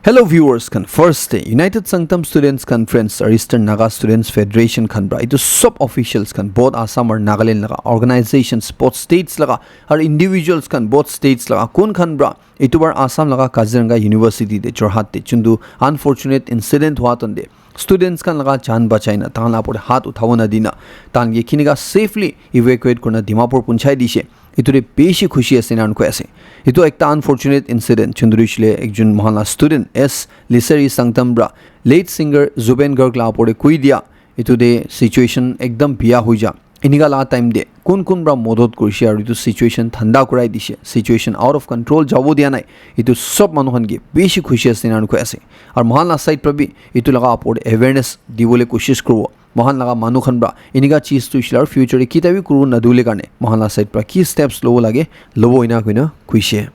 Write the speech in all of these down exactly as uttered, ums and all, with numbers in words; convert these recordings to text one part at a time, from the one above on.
Hello viewers khan, first te United Sangtam Students Conference aru Eastern Naga Students Federation khan pra etu sob officials khan, both Assam aru Nagaland laga organizations, both states laga aru individuals khan, both states laga, kun khan pra etu bar Assam laga Kaziranga University te, Jorhat te, chundu unfortunate incident hua tande students khan laga jaan bachai na, tahan la pore hath uthabo na dina, tahan ke kinika safely evacuate kurna Dimapur punchai dishe. Etu te bishi khushi ase ena koi ase. Etu ekta unfortunate incident, chunduri shile ekjon mohan la student S Lisari Sangtam pra late singer Zubeen Garg la opor te koi dia, etu te situation ekdam biya hoi ja. Enika la time te kun kun pra modot kurishe aru etu situation thanda kurai dishe, situation out of control jabo dia nai. Etu sob manu khan ke bishi khushi ase ena koi ase. Aru mohan la side pra bi etu laga opor te awareness dibole koshish kuribo. Mohan laga manu khan pra enika cheez tu hoishe le aru future te kita bi kuru nadule karne mohan la side pra ki steps lobo lage, lobo ena koina koishe.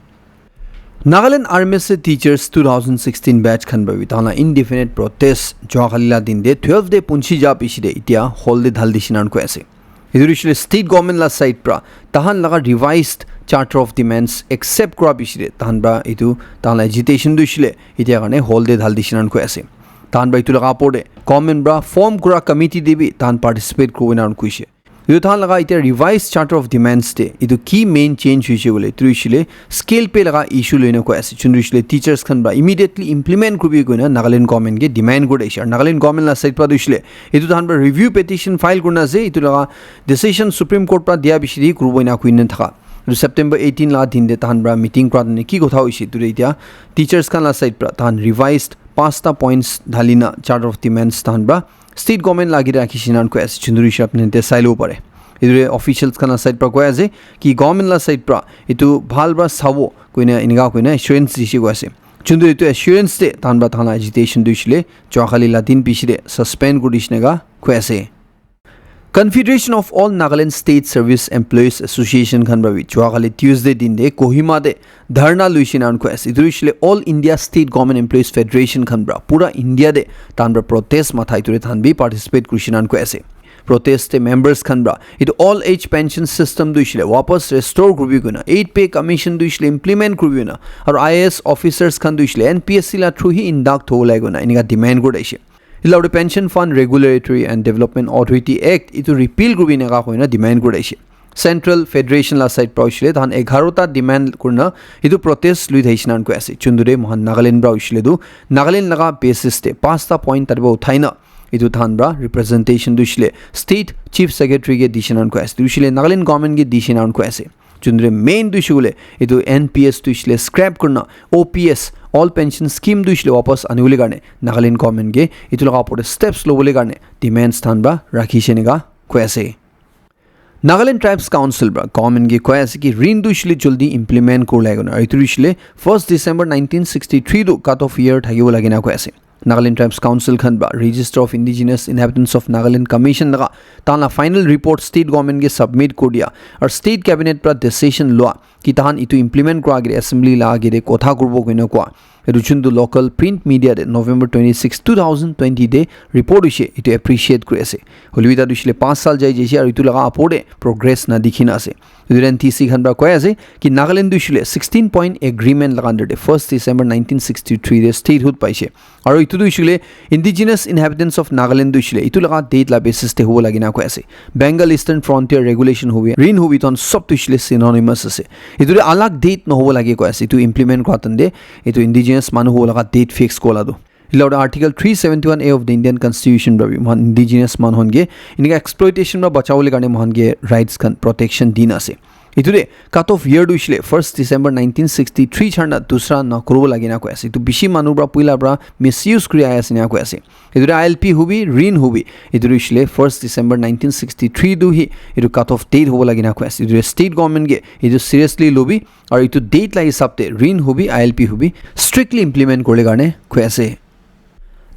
Nagaland R M S A teachers two thousand sixteen batch khan pra bi tahan la indefinite protest jua kali la din te twelve te punchi ja piche te itia hall te dhal dishe ena koi ase. Etu hoishe le state government la side pra tahan laga revised charter of demands accept kura piche te tahan pra etu tahan la agitation tu hoishe le itia karne hall te dhal dishe ena koi ase. Tahan pra etu laga opor te government pra form kura committee te bi tahan participate kuribo ena koishe. Etu tahan laga itia revised charter of demands te etu ki main change hoishe bole, etu hoishe le scale pay laga issue loina koi ase. Chunduri shile teachers khan pra immediately implement kuribi koina Nagaland government ke demand kuri ase. Aru Nagaland government la side pra tu hoishe le etu tahan pra review petition file kurina ase. Etu laga decision Supreme Court pra dia piche te kuribo ena koina thaka. Etu September eighteen la din te tahan pra meeting kura tane ki kotha hoishe etu te itia teachers khan la side pra tahan revised pasta points dhalina charter of demands tahan pra state government la age te rakhi she ena koi ase. Chunduri shile apni te sai lobo pare. Etu te officials khan la side pra koi ase ki government la side pra etu bhal pra sabo koina enika koina assurance dishe koi ase. Chunduri etu assurance te tahan pra tahan la agitation tu hoishe le jua kali la din piche te suspend kuri dishe ena koi ase. Confederation of All Nagaland State Service Employees Association khan pra bi jua kali Tuesday din te Kohima te dharna loishe ena koi ase. Etu hoishe le All India State Government Employees Federation khan pra pura India te tahan pra protest matha etu te tahan bi participate kurishe ena koi ase. Protest te members khan pra etu old age pension system tu hoishe le wapas restore kuribi koina, eight pay commission tu hoishe le implement kuribi koina, aru I A S officers khan tu hoishe le N P S C la through hi induct hobo lage koina enika demand kuri ase. Etu la opor te Pension Fund Regulatory and Development Authority Act etu repeal kuribi ena koina demand kuri ase. Central Federation la side pra hoishe le tahan egharo ta demand kurina etu protest lui thakishe ena koi ase. Chunduri mohan Nagaland pra hoishe le tu Nagaland laga basis te pasta point tate pra uthai na etu tahan pra representation tu hoishe le state chief secretary ke dishe ena koi ase. Tu hoishe le Nagaland government ke dishe ena koi ase. Chunduri main tu hoishe le etu N P S tu hoishe le scrap kurina O P S, old pension scheme tu hoishe le wapas anibole karne Nagaland government ke etu laga opor te steps lobole karne demands tahan pra rakhishe ena koi ase. Nagaland Tribes Council pra government ke koi ase ki rin tu hoishe le jaldi implement kuri lage koina. Aru etu hoishe le first December nineteen sixty-three tu cut off year thakibo lage ena koi ase. Nagaland Tribes Council khan pra Register of Indigenous Inhabitants of Nagaland Commission laga tahan la final report state government ke submit kuri dia aru state cabinet pra decision lua ki tahan etu implement kura age te assembly la age te kotha kuribo koina koa. Etu chundu local print media te November twenty-six, two thousand twenty te report hoishe, etu appreciate kuri ase. Hoilebi tate hoishe le panch saal jai jaise aru etu laga opor te progress na dikhi na ase. Etu N T C khan pra koi ase ki Nagaland tu hoishe le sixteen point agreement laga under te first December nineteen sixty-three te statehood paise. Aru etu tu hoishe le indigenous inhabitants of Nagaland tu hoishe le etu laga date la basis te hobo lage ena koi ase. Bengal Eastern Frontier Regulation hobi, rin hobi, tahan sob tu hoishe le synonymous ase. Etu te alag date nohobo lage koi ase. Etu implement kura tande etu indigenous manu hobo laga date fix kura la tu. Etu la opor te Article three seventy-one A of the Indian Constitution pra bi mohan indigenous manu khan ke enika exploitation pra bachabole karne mohan ke rights khan protection dina ase. Etu te cut off year tu hoishe le first December nineteen sixty-three chhadna dusra na kuribo lage ena koi ase. Etu bishi manu pra puila pra misuse kuri ahi ase ena koi ase. Etu te I L P hobi, rin hobi, etu tu hoishe le first December nineteen sixty-three tu hi etu cut off date hobo lage ena koi ase. Etu te state government ke etu seriously lobi aru etu date la hisab te rin hobi, I L P hobi strictly implement kuribole karne koi ase.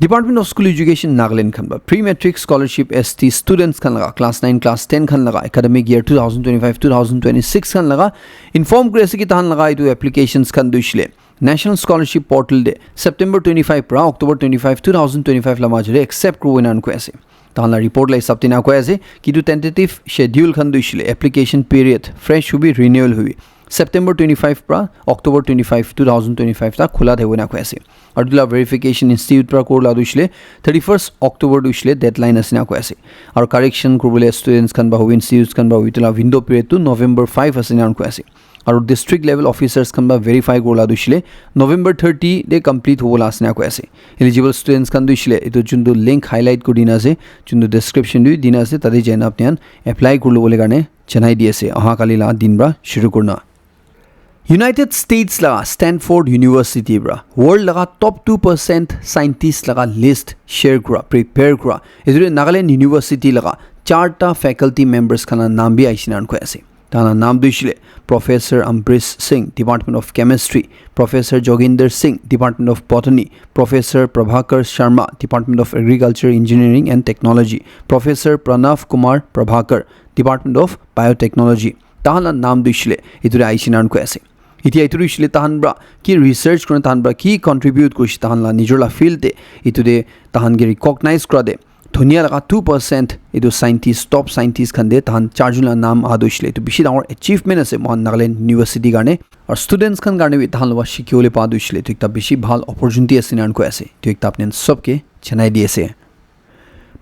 Department of School Education Nagaland khan pra pre matric scholarship S T students khan laga class nine, class ten khan laga academic year two thousand twenty-five, two thousand twenty-six khan laga inform kuri ase ki tahan laga etu applications khan tu hoishe le National Scholarship Portal te September twenty-five pra October twenty-five, two thousand twenty-five la major te accept kuribo ena koi ase. Tahan la report la hisab te ena koi ase ki etu tentative schedule khan tu hoishe le application period fresh hobi, renewal hobi, September twenty-five pra October twenty-five, two thousand twenty-five ta khula thakibo na koi ase. Aru etu la verification institute pra kura la tu hoishe le thirty-first October tu hoishe le deadline ase na koi ase. Aru correction kuribole students khan ba hobi, institutes khan ba hobi, etu la window period tu November five ase na koi ase. Aru district level officers khan ba verify kura la tu hoishe le November thirty te complete hobo la ase na koi ase. Eligible students khan tu hoishe le etu juntu link highlight kuri dina ase, juntu description tu dina ase, tate jaina apni khan apply kuri lobole karne janai di ase, aha kali la din pra shuru kurna. United States laga Stanford University pra world laga top two percent scientist laga list share kura, prepare kura. Etu te Nagaland University laga charta faculty members khan la naam bi aishina koi ase. Tana naam tu hoishe le Professor Ambrish Singh, Department of Chemistry, Professor Joginder Singh, Department of Botany, Professor Prabhakar Sharma, Department of Agriculture, Engineering and Technology, Professor Pranav Kumar Prabhakar, Department of Biotechnology. Tahan la naam tu hoishe le etu te aishina koi ase. Etia etu hoishe le tahan pra ki research kurina, tahan pra ki contribute kurishe, tahan la nijor la field te, etu te tahan ke recognize kura te, dunia laga two percent etu scientist, top scientist khan te tahan charjun la naam aha tu hoishe le etu bishi dangor achievement ase mohan Nagaland University karne. Aru students khan karne bi tahan lowa shikibole pa tu hoishe le etu ekta bishi bhal opportunity ase na koi ase. Etu ekta apni khan sob ke janai di ase.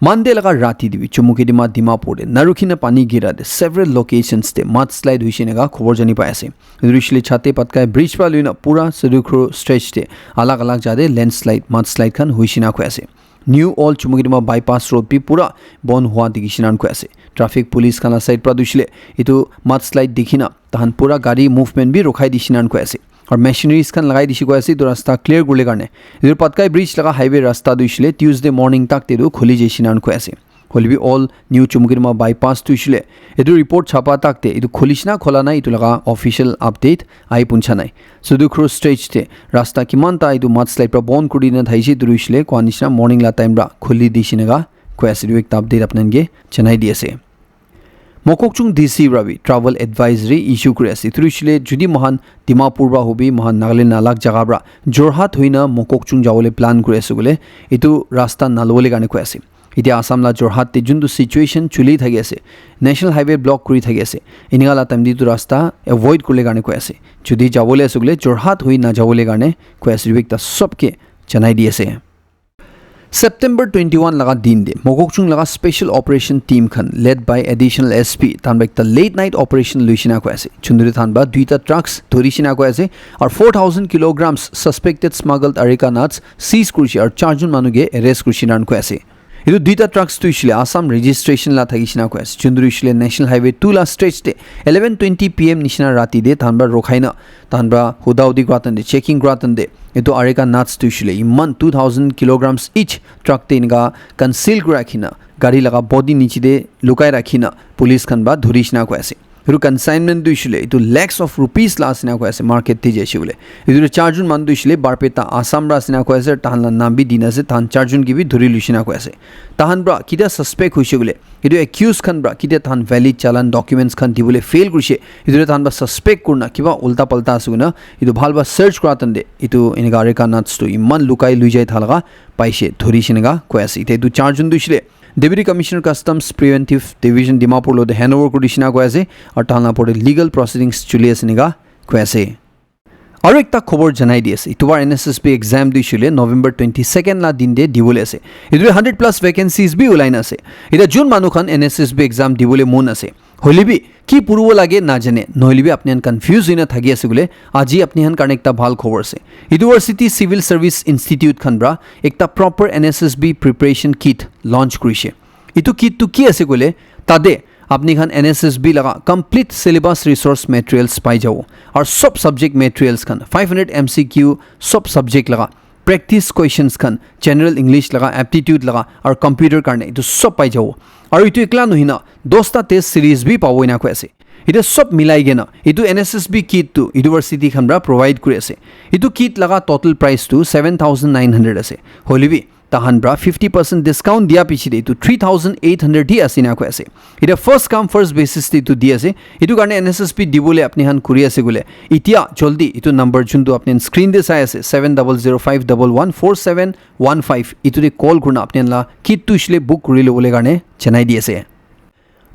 Monday laga rati te bi Chumukedima Dimapur te narukhi na pani gira te several locations te mudslide hoishe eneka khobor jani pai ase. Etu hoishe le Chate Patkai bridge pra loina pura Sadhukro stretch te alag alag jaga te landslide, mudslide khan hoishe na koi ase. New Old Chumukedima bypass road bi pura bon hua dikhi shina koi ase. Traffic police khan la side pra tu hoishe le etu mudslide dikhi na tahan pura gari movement bi rokhai di shina koi ase. Aru machineries khan lagai dishi koi ase etu rasta clear kuribole karne. Etu Patkai bridge laga highway rasta tu hoishe le Tuesday morning tak te tu khuli jai shina koi ase. Hoilebi all new Chumukedima bypass tu hoishe le etu report chapa tak te etu khulishina khola nai etu laga official update ahi puncha nai. Sadhukro stretch te rasta kiman ta etu mudslide pra bon kuri dina thaishe etu hoishe le koa nishina morning la time pra khuli dishi eneka koi ase. Etu ekta update apni khan ke janai di ase. Mokokchung D C pra bi travel advisory issue kuri ase. Etu hoishe le jodi mohan Dimapur pra hobi, mohan Nagaland la alag jaga pra Jorhat hoina Mokokchung jabole plan kuri ase koile, etu rasta nalobole karne koi ase. Etia Assam la Jorhat te juntu situation chuli thaki ase, National Highway block kuri thaki ase, eneka la time te etu rasta avoid kuribole karne koi ase. Jodi jabole ase koile Jorhat hoi najabole karne koi ase. Etu ekta sob ke janai di ase. September twenty-one laga din te Mokokchung laga special operation team khan led by additional S P tahan pra ekta late night operation luishina koi ase. Chunduri tahan pra duita trucks dhurishina koi ase, aru four thousand kilograms suspected smuggled areca nuts seize kurishe aru charjun manu ke arrest kurishina koi ase. Etu duita trucks tu hoishe le Assam registration la thakishina koi ase. Chunduri hoishe le National Highway two la stretch te eleven twenty P M nishina rati te tahan pra rokhai na tahan pra huda hudi kura time te, checking kura time te, etu areca nuts tu hoishe le iman two thousand kilograms each truck te eneka conceal kuri rakhi na gari laga body niche te lukai rakhi na police khan pra dhurishina koi ase. Etu consignment tu hoishe le etu lakhs of rupees la ase na koi ase market te jaishe koile. Etu charjun manu tu hoishe le Barpeta Assam pra ase na koi ase, tahan la naam bi dina ase, tahan charjun ke bi dhuri luishina koi ase. Tahan pra kitia suspect hoishe koile, etu accused khan pra kitia tahan valid challan documents khan dibole fail kurishe, etu tahan pra suspect kurina kiba ulta palta ase koina etu bhal pra search kura time te etu eneka areca nuts tu iman lukai lui jai thaka laga paishe, dhurishina koi ase. Etia etu charjun tu hoishe le Deputy Commissioner Customs Preventive Division Dimapur lo te handover kuri dishina koi ase, aru tahan la opor te legal proceedings chuli ase eneka koi ase. Aru ekta khobor janai di ase, etu bar N S S B exam tu hoishe le November twenty-second la din te dibole ase. Etu hundred plus vacancies bi ulai na ase. Etia jun manu khan N S S B exam dibole mon ase, hoile bi ki puribo lage najane, nohole bi apni khan confuse hoina thaki ase koile, aji apni khan karne ekta bhal khobor ase. University Civil Service Institute khan pra ekta proper N S S B preparation kit launch kurishe. Etu kit tu ki ase koile, tate apni khan N S S B laga complete syllabus resource materials pai jabo. Aru sob subject materials khan, five hundred M C Q sob subject laga, practice questions khan, general English laga, aptitude laga, aru computer karne etu sob pai jabo. Aru etu ekla nohoi na dosta test series bi pabo ena koi ase. Etu sob milai kena etu N S S B kit tu university khan pra provide kuri ase. Etu kit laga total price tu seven thousand nine hundred ase. Hoile bi tahan pra fifty percent discount dia piche te etu three thousand eight hundred hi ase ena koi ase. Etia first come first basis te etu di ase. Etu karne N S S B dibole apni khan kuri ase koile, etia joldi etu number juntu apni khan screen te sai ase, seven double zero five double one four seven one five, etu te call kurina apni khan la kit tu hoishe le book kuri lobole karne janai di ase.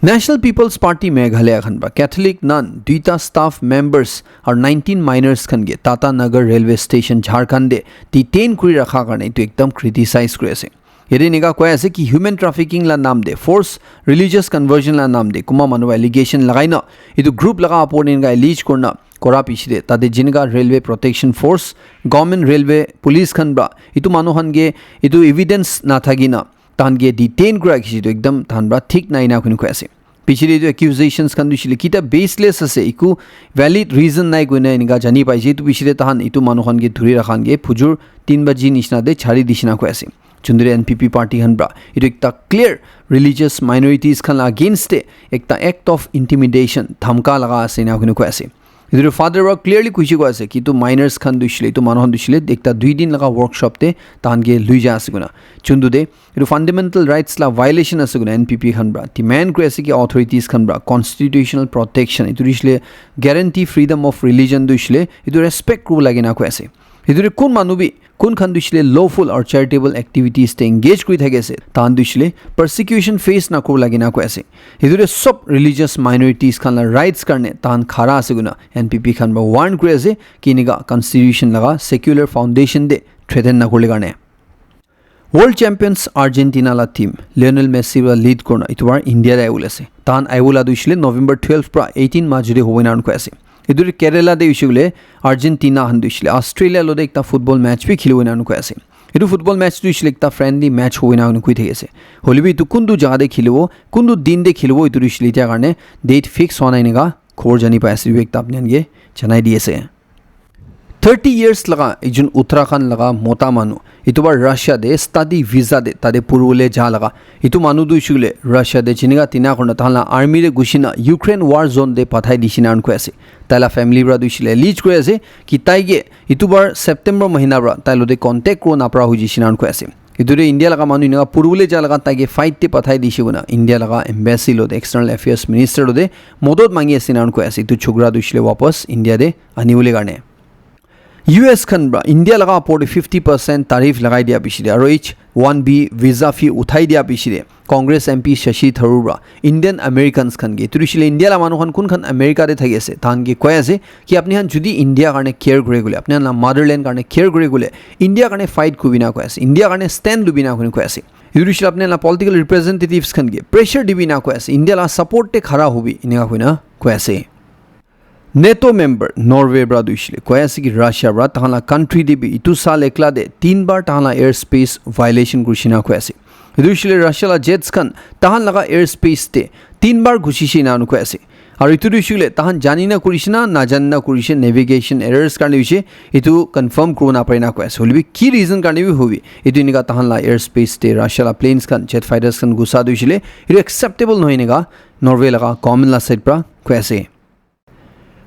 National People's Party Meghalaya khan pra Catholic nun duita staff members aru nineteen minors khan ke Tata Nagar railway station Jharkhand te detain kuri rakha karne etu ekdam criticize kuri ase. Yate enika koi ase ki human trafficking la naam te, force religious conversion la naam te kunba manu pra allegation lagai na etu group laga opor te enika allege kurna kora piche te tate jinika railway protection force, government railway police khan pra etu manu khan ke etu evidence nathaki na tahan ke detain kura kishi tu ekdam tahan pra thik nai na kuni koi ase. Pichete etu accusations khan tu shile kita baseless ase, eku valid reason nai koina enika jani paise. Etu pichete tahan etu manu khan ke dhuri rakhan ke phujur tin baji nishina te chari dishina koi ase. Chunduri N P P party khan pra etu ekta clear religious minorities khan la against te ekta act of intimidation, dhamka laga ase na kuni koi ase. Etu father wa clearly kuishi koi ase ki tu minors khan tu shile, tu manu khan tu shile ekta dui din laga workshop te tahan ke lui ja ase kuna. Chundu de etu fundamental rights la violation ase koina N P P khan pra demand kuri ase ki authorities khan pra constitutional protection etu rishile guarantee freedom of religion tu shile etu respect kuru lage na koi ase. Etu re kun manu bi kun khan tu shile lawful or charitable activities te engage kuri thaki ase tahan tu shile persecution face na kuru lage na koi ase. Etu re sob religious minorities khan la rights karne tahan khara ase koina N P P khan pra warn kuri ase ki enika constitution laga secular foundation de threaten na kurle karne. World champions Argentina la team Lionel Messi pra lead kurna etu bar India te aibole ase. Tahan aibole tu shile November twelve pra eighteen majute hobo ena koi ase. Etu Kerala te hoishe koile Argentina khan tu shile Australia lo te ekta football match bi khelibo ena koi ase. Etu football match tu shile ekta friendly match hobo ena koi thaki ase. Hoilebi etu kuntu jaga te khelibo, kuntu din te khelibo etu tu shile etia karne date fix hwa nai enika khobor jani pai ase, etu ekta apni khan ke janai di ase. Thirty years laga ekjon Uttarakhand laga mota manu etu bar Russia te study visa te tate puribole ja laga etu manu tu hoishe koile Russia te jinika tina kurna tahan la army te gushi na Ukraine war zone te pathai dishi na koi ase. Tai la family pra tu hoishe koile allege kuri ase ki tai ke etu bar September mahina pra tai lo te contact kuro na pra hoi jishi na koi ase. Etu te India laga manu enika puribole ja laga tai ke fight te pathai dishi koina India laga embassy lo te external affairs minister lo te modot mangi ase na koi ase. Etu chokra tu hoishe koile wapas India te anibole karne. U S khan pra India laga opor te fifty percent tariff lagai dia pichete aru H one B visa fee uthai dia pichete Congress M P Shashi Tharoor pra Indian Americans khan ke, etu tu shile India la manu khan kun khan America te thaki ase, tahan ke koi ase ki apni khan jodi India karne care kure kule, apni khan la motherland karne care kure kule, India karne fight kuribi na koi ase, India karne stand lubi na koi ase. Etu tu shile apni khan la political representatives khan ke pressure dibi na koi ase, India la support te khara hobi enika koina koi ase. NATO member Norway pra tu hoishe koile koi ase ki Russia pra tahan la country te bi etu saal ekla te tin bar tahan la air space violation kurishe na koi ase. Etu hoishe koile Russia la jets khan tahan laga air space te tin bar ghusishe na koi ase. Aru etu tu hoishe koile tahan jani na kurishe na najani na kurishe, navigation errors karne hoishe, etu confirm kuribo na pare na koi ase. Hoilebi ki reason karne bi hobi, etu enika tahan la air space te Russia la planes khan, jet fighters khan ghusa tu hoishe koile etu acceptable nohoi enika Norway laga government la side pra koi ase.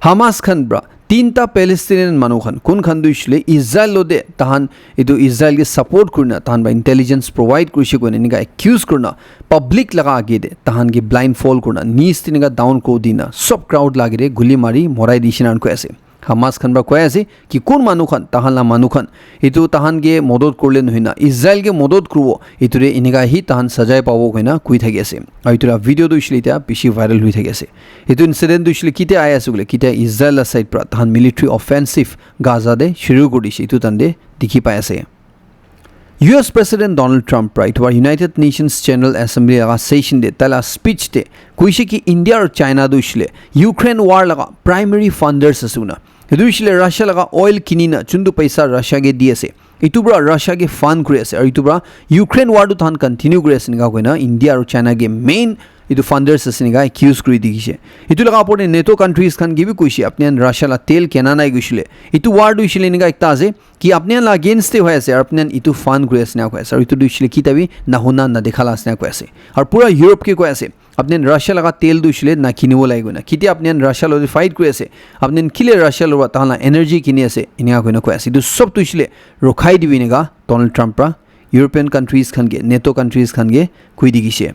Hamas khan pra tinta Palestinian manu khan, kun khan tu hoishe koile Israel lo te tahan etu Israel ke support kurina tahan pra intelligence provide kurishe koina enika accuse kurina public laga age te tahan ke blindfold kurina knees te enika down kuri dina sob crowd la age te guli mari morai dishi na koi ase. Hamas khan pra koi ase ki kun manu khan, tahan la manu khan etu tahan ke modot kurle nohoi na, Israel ke modot kuribo, etu re enika hi tahan sajai pabo koina koi thaki ase. Aru etu la video tu hoishe koile etia bishi viral hoi thaki ase. Etu incident tu hoishe koile ketia ahi ase koile, ketia Israel la side pra tahan military offensive Gaza te shuru kuri dishe, etu tahan te dikhi pai ase. U S President Donald Trump pra etu bar United Nations General Assembly laga session te tai la speech te koishe ki India aru China tu hoishe koile Ukraine war laga primary funders ase koina. Etu hoishe koile Russia laga oil kini na chuntu paisa Russia ke di ase. Etu pra Russia ke fund kuri ase. Aru etu pra Ukraine war tu tahan continue kuri ase enika koina India aru China ke main etu funders ase enika accuse kuri dikhishe. Etu laga opor te NATO countries khan ke bi koishe, apni khan Russia la tel kena nai koishe koile, etu war tu hoishe koile enika ekta ase ki apni khan la against te hoi ase, aru apni khan etu fund kuri ase enika koi ase. Aru etu tu hoishe koile kita bi nahuna nadekha la ase enika koi ase. Aru pura Europe ke koi ase, apni khan Russia laga tel tu hoishe koile na kinibo lage koina. Ketia apni khan Russia lo fight kuri ase, apni khan kile Russia lo pra tahan la energy kini ase, enika koina koi ase. Etu sob tu hoishe koile rokhai dibi enika Donald Trump pra European countries khan ke, NATO countries khan ke koi dikhishe.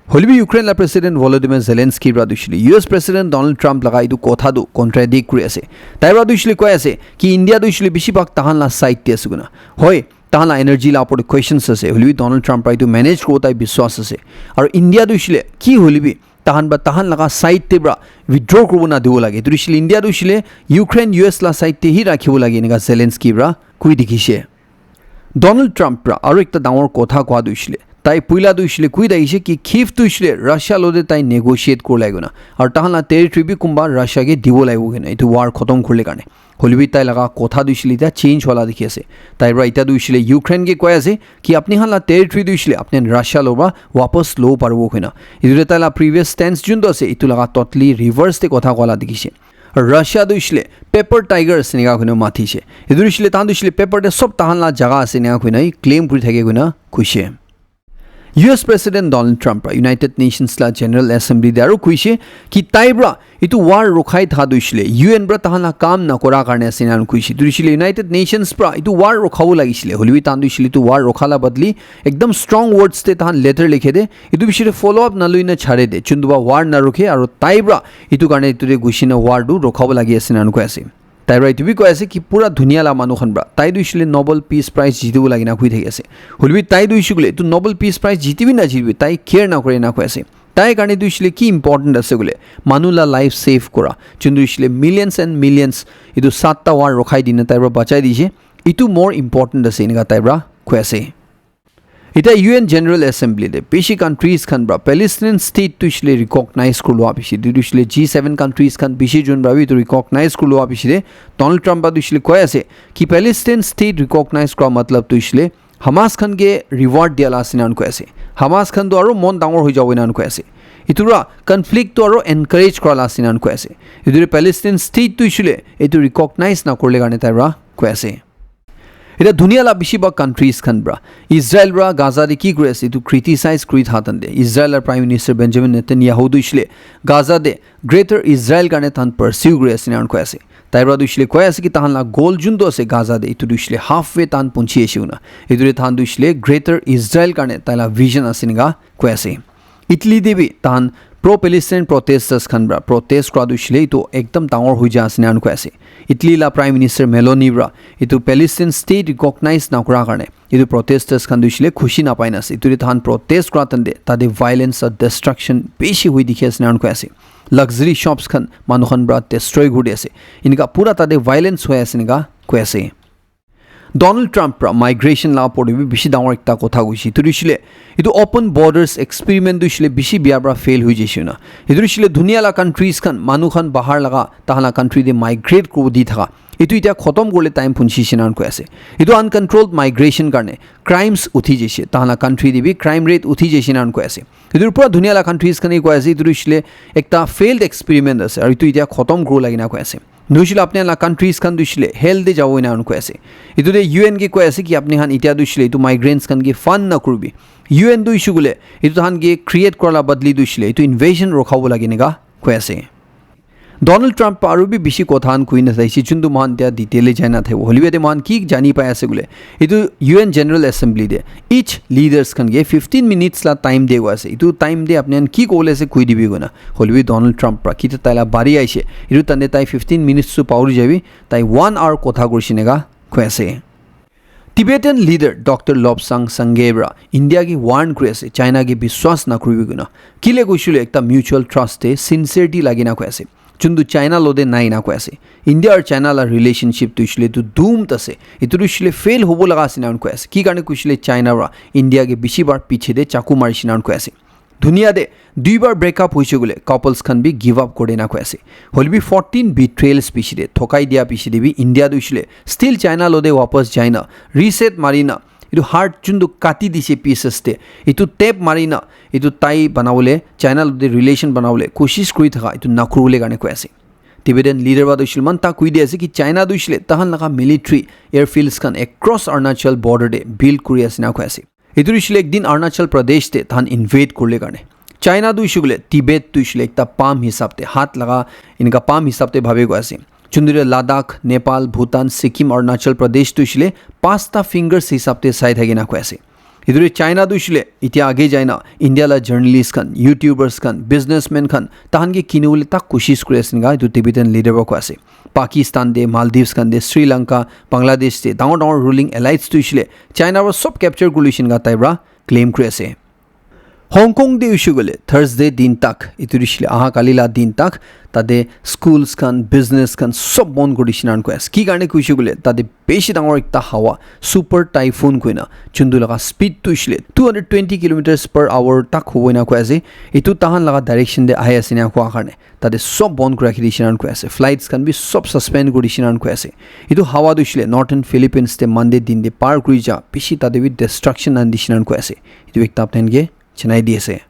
Hoilebi Ukraine la President Volodymyr Zelensky pra tu hoishe koile U S President Donald Trump laga etu kotha tu contradict kuri ase. Tai pra tu hoishe koile koi ase ki India tu hoishe koile bishi bhag tahan la side te ase koina. Hoi, tahan la energy la opor te questions ase. Hoilebi Donald Trump pra etu manage kuribo tai biswas ase. Aru India tu hoishe koile ki hoilebi tahan ba tahan laga side te pra withdraw kuribo na dibo lage. Etu hoishile India tu hoishile Ukraine U S la side te hi rakhibo lage enika Zelensky pra kui dikhishe. Donald Trump pra aru ekta dangor kotha koa tu hoishile, tai puila tu hoishile kui dai ase ki Kyiv tu hoishile Russia lo te tai negotiate kuri lage na, aru tahan la territory bi kumba Russia ke dibo lage kena etu war khotom kurile karne. Hoilebi tai laga kotha tu hoishile ta change wala dikhi ase. Tai pra ita tu hoishile Ukraine ke koi ase ki apni khan la territory tu hoishile apni khan Russia lo pra wapas lo paribo kena. Etu te tai la previous stance jun tu ase etu laga totally reverse te kotha koa la dikhishe. Russia tu hoishile paper tiger ase enika koina matishe. Etu hoishile tahan tu hoishile paper te sob tahan la jaga ase enika koina claim kuri thake koina kuishe. U S President Donald Trump pra United Nations la General Assembly te aru kuishe ki tai pra etu war rokhai tha tu hoishile U N pra tahan la kam na kora karne ase enika kuishe. Tu hoishile United Nations pra etu war rokhabo lagishile. Hoilebi tahan tu hoishile etu war rokha la badli ekdam strong words te tahan letter likhe de. Etu bishire follow up na lui na chare de. Chundu ba war na rokhe aru tai pra etu karne etu te gushi na war tu rokhabo lagi ase enika koi ase. Tai pra etu bi koi ase ki pura dunia la manu khan pra tai tu hoishile Nobel Peace Prize jitibo lagi na koi thaki ase. Hoilebi tai tu hoishile etu Nobel Peace Prize jitibi na jitibi tai care na kore enika koi ase. Tai karne tu hoishile ki important ase koile manu la life save kora. Chundu hoishile millions and millions etu satta war rokhai dina tai pra bachai dishe. Etu more important ase enika tai pra koi ase. Ita U N General Assembly te bishi countries khan pra Palestinian state tu hoishile recognize kurlua bishi. Tu hoishile G seven countries khan bishi jun pra bi tu recognize kurlua bishi de Donald Trump pra tu hoishile koi ase ki Palestinian state recognize kura matlab tu hoishile Hamas khan ke reward dia la ase enika koi ase. Hamas khan tu aru mon dangor hoi jabo enika koi ase. Etu pra conflict tu aru encourage kura la ase enika koi ase. Etu Palestinian state tu hoishile etu recognize na kurle karne tai pra koi ase. Ita dunia la bishi ba countries khan pra Israel pra Gaza te ki kuri ase etu criticize kuri tha tante Israel la Prime Minister Benjamin Netanyahu tu hoishile Gaza te Greater Israel karne tahan pursue kuri ase enika koi ase. Tai pra tu hoishile koi ase ki tahan la goal jun tu ase Gaza te etu tu hoishile halfway tahan punchi ase una. Etu te tahan tu hoishile Greater Israel karne tai la vision ase enika koi ase. Italy te bi tahan pro Palestine protesters khan pra protest kura tu hoishile etu ekdam dangor hoi ja ase enika koi ase. Italy la Prime Minister Meloni pra etu Palestine state recognize na kura karne etu protesters khan tu hoishile khushi na pai na ase. Etu te tahan protest kura tante tate violence aru destruction bishi hoi dikhi ase enika koi ase. Luxury shops khan manu khan pra destroy kuri ase. Enika pura tate violence hoi ase enika koi ase. Donald Trump pra migration la opor te bi bishi dangor ekta kotha koishe. Etu hoishile etu open borders experiment tu hoishile bishi bia pra fail hoi jaishe na. Etu hoishile dunia la countries khan manu khan bahar laga tahan la country te migrate kuribo di thaka etu ita khotom kurle time punchi she enika koi ase. Etu uncontrolled migration karne crimes uthi jaishe. Tahan la country te bi crime rate uthi jaishe enika koi ase. Etu pura dunia la countries khan he koi ase etu hoishile ekta failed experiment ase aru etu ita khotom kuribo lagi enika koi ase. Nohoishile apni khan la countries khan tu hoishile hell te jabo enika koi ase. Etu te U N ke koi ase ki apni khan ita tu hoishile etu migrants khan ke fund na kuribi. U N tu hoishe koile etu tahan ke create kura la badli tu hoishile etu invasion rokhabo lage enika koi ase. Donald Trump pra aru bi bishi kotha khan koi na thaishe chundu mohan tia detail te jai na thaibo. Hoilebi ate mohan ki jani pai ase koile etu U N General Assembly te each leaders khan ke fifteen minutes la time de koi ase. Etu time de apni khan ki kobole ase koi dibi koina. Hoilebi Donald Trump pra kita tai la bari aishe. Etu tande tai fifteen minutes tu pauri jabi. Tai one hour kotha kurishe enika koi ase. Tibetan leader Doctor Lobsang Sangay pra India ke warn kuri ase China ke biswas na kuribi koina. Kile koishe koile ekta mutual trust te sincerity lagi na koi ase. Chundu China lo te nai enika koi ase. India aru China la relationship tu hoishile tu doomed ase. Etu tu hoishile fail hobo laga ase enika koi ase. Ki karne koishe koile China pra India ke bishi bar piche te chaku marishe enika koi ase. Dunia te dui bar break up hoishe koile couples khan bi give up kore enika koi ase. Hoilebi fourteen betrayals piche te thokai dia piche te bi India tu hoishile still China lo te wapas jai na reset mari na etu heart chundu kati dishe pieces te etu tape mari na etu tai banabole China lo te relation banabole koshish kuri thaka etu nakuribole karne koi ase. Tibetan leader pra tu hoishile eman ta koi di ase ki China tu hoishile tahan laga military airfields khan across Arunachal border te build kuri ase enika koi ase. Etu hoishile ekdin Arunachal Pradesh te tahan invade kurile karne. China tu hoishe koile Tibet tu hoishile ekta palm hisab te, hat laga enika palm hisab te bhabi koi ase. Chundure Ladakh, Nepal, Bhutan, Sikkim, Arunachal Pradesh tu hoishile pasta fingers hisab te sai thaki na koi ase. Etu China tu hoishile etia age jai na India la journalist khan, YouTubers khan, businessmen khan tahan ke kinibole tak koshish kuri ase enika etu Tibetan leader para koi ase. Pakistan te, Maldives khan te, Sri Lanka, Bangladesh te dangor dangor ruling elites tu hoishile China para sob capture kuri loishe enika tai para claim kuri ase. Hong Kong te hoishe koile Thursday din tak, etu hoishe koile aha kali la din tak, tate schools khan, business khan sob bon kuri dishe nishina koi ase. Ki karne hoishe koile tate bishi dangor ekta hawa, super typhoon koina, juntu laga speed tu hoishe koile two hundred twenty kilometers per hour tak hobo ena koi ase. Etu tahan laga direction te ahi ase ena koa karne tate sob bon kuri rakhi dishe ena koi ase. Flights khan bi sob suspend kuri dishe ena koi ase. Etu hawa tu hoishe koile Northern Philippines te Monday din te par kuri ja, bishi tate bi destruction ani dishe ena koi ase. Etu ekta apni khan ke janai di ase.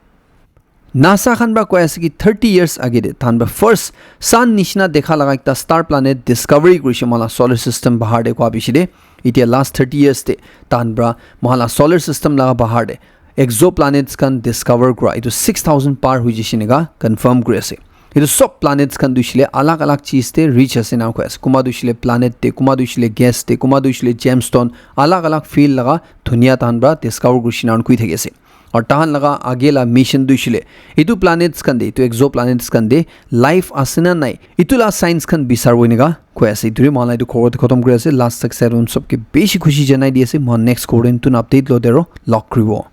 NASA khan para koi ase ki thirty years age te tahan para first sun nishina dekha laga ekta star planet discovery kurishe moila solar system bahar te koa bishi te. Etia last thirty years te tahan para moila solar system laga bahar te exoplanets khan discover kura etu six thousand par hoi jishe ena confirm kuri ase. Etu sob planets khan tu hoishe koile alag alag cheez te rich ase ena koi ase. Kunba tu hoishe koile planet te, kunba tu hoishe koile gas te, kunba tu hoishe koile gemstone, alag alag field laga dunia tahan para discover kurishe ena koi thaki ase. Aru tahan laga age la mission tu hoishe koile etu planets khan te, etu exoplanets khan te life ase na nai, etu la science khan bisaribo ena koi ase. Etu re moila etu khobor tu khatam kuri ase. Last tak saron sob ke bishi khushi janai di ase. Moila next khobor te notun update lo de aro log kuribo.